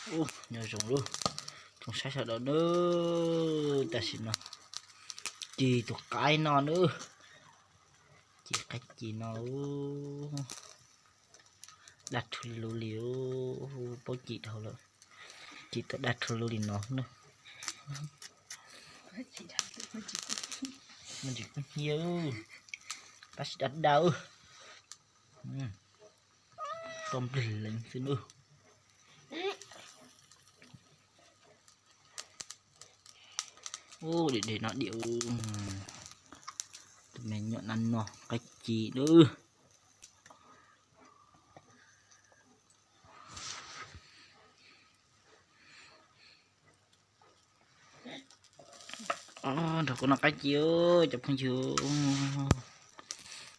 Nyob zoo lub tsoom saib sawv daws nawb, tam sim no ci tus qaib no nawb, ci qaib ci no daj rhu lug li, paub ci dhau lawm, ci tau daj rhu lug li no na. Muaj ntsis kub hnyiab, tab sis daj daj, tau nplwg leev xwb nawb. Ub, dej dej no diam, tus me nyuam no no qaib ci nawb. Nrog kuv noj qaib ci, cov phooj ywg,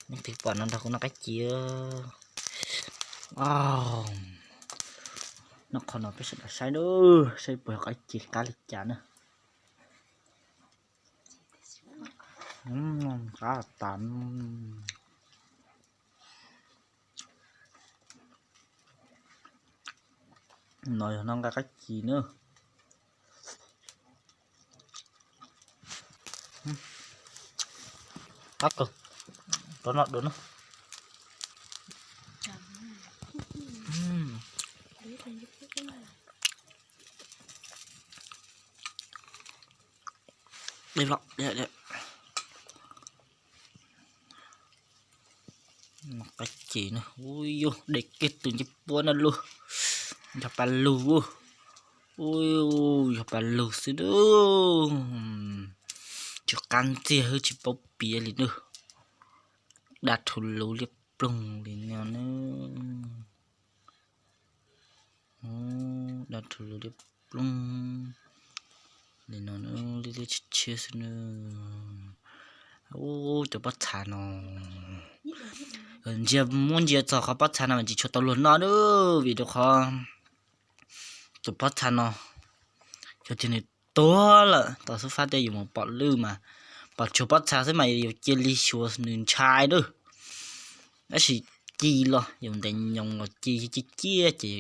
leej twg pom no nrog kuv noj qaib ci. Noj qhov no peb sawv daws saib nawb, saib puas yog qaib ci qab li cas na. Qab tas. No yog noj nqaij qaib ci na. Qab kawg, rov noj dua na. Noj qaib ci na, ub yug dej kiag tus ncej puab no lug, yog pas lug, ub yog pas lug xwb na. Tsis qab ntxiag hwb tsis paub piav li na. Daj rhu lug liab ploog li no na. Daj rhu lug liab ploog li no, liab liab tshiab tshiab xwb na. Ub, cov pob txha no, ntsia muab ntsia txog qhov pob txha no mas tsis tshua tau luag noj na, vim rau qhov tus pob txha no yog tias nws tuag lawm tau xub fab tej yus mus pom lwj mas pom tsuag pob txha xwb mas yus cia li xyuas nws ntshai na. Tab sis ci los yus ntes nyoos los ci ciaj ciaj ces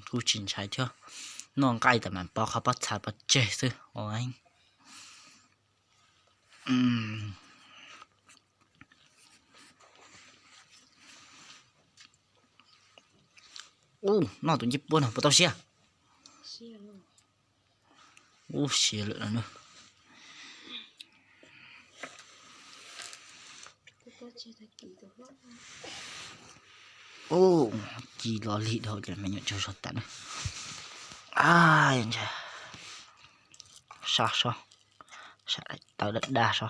kuj tsis ntshai thiab. Noj nqaij tas mas pov qhov pob txha pov tseg xwb. Ub, noj tus ncej puab no puas tau siab? Ub, siav lawm no na. Ub, ci los lig dhau ces me nyuam tsaug zog tas na. Sab so, sab daim tawv daj daj so.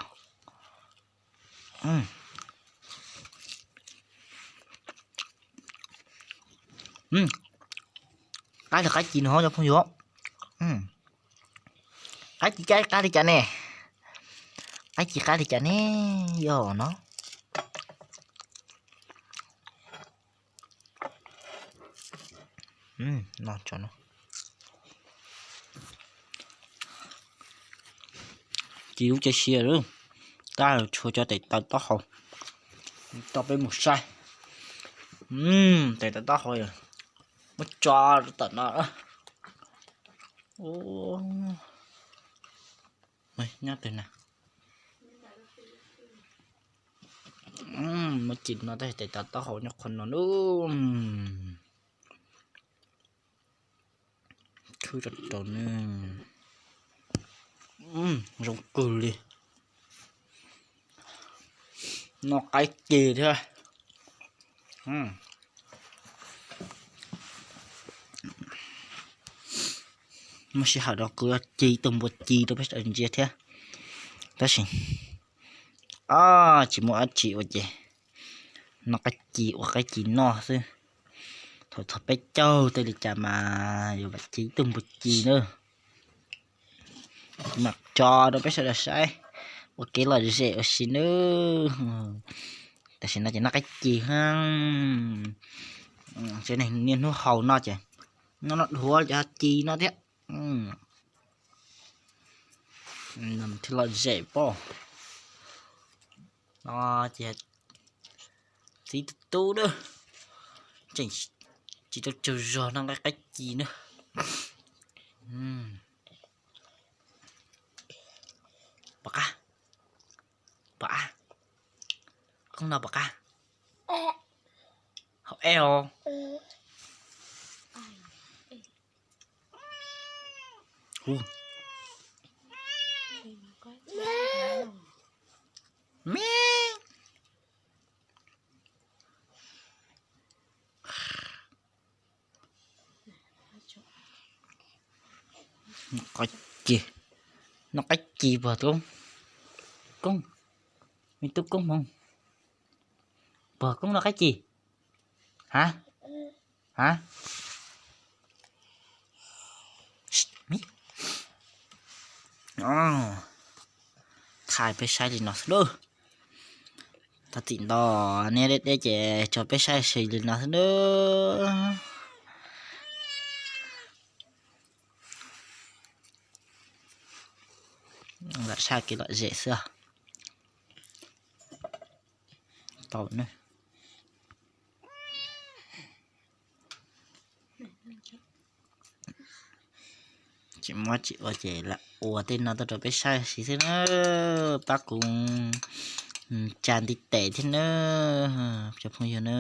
Qaib li qaib ci no cov phooj ywg. Qaib ci caib qab li cas ne? Qaib ci qab li cas ne? Yog no. Ci lub caij siab lawm, tab tshuav cov tes taw taub hau, tau peb mus saib. Tes taw taub hau muab tso tawm no. Nyob twg na? Muab ci no tab sis tes taw taub hau nyob qhov no lub. Khwb rau rau ne. Zoo kawg li. Noj qaib ci thiab. Muaj sij hawm rau kuv ci tus npua ci rau peb sawv daws ntsia thiab. Tab sis tsis muaj dab tsi ua ces noj qaib ci ua qaib ci noj xwb. Thaum txog peb caug tej li cas mas yuav vam ci ib tug npua ci na. Mam tso rau peb sawv daws saib ua kev lom zem ua si nawb. Tam sim no ces noj qaib ci, tsev neeg niaj hnub haus no ces noj noj dhuav ces ci no thiab. Thiaj lom zem pob. No ces txiv tub tub na, tseem tsis tau tsaug zog noj nqaij qaib ci na. Pom qab, pom qab, koob no pom qab, hauv eb os. Me, qab ci, noj qab ci pog koob, koob, me tub koob hmoov, pog koob noj qab ci, ha, ha. Thaij peb saib li no xwb lauj. Thov txim ntau, neb deb deb ces tso peb saib xyuas li no xwb lauj. Lam saib kev lom zem xwb. Tau ne. Tsis muab tsis ua ces lam ua tej no tuaj rau peb saib xwb na. Pab kuv tsa ntiv tes thiab na, cov phooj ywg na.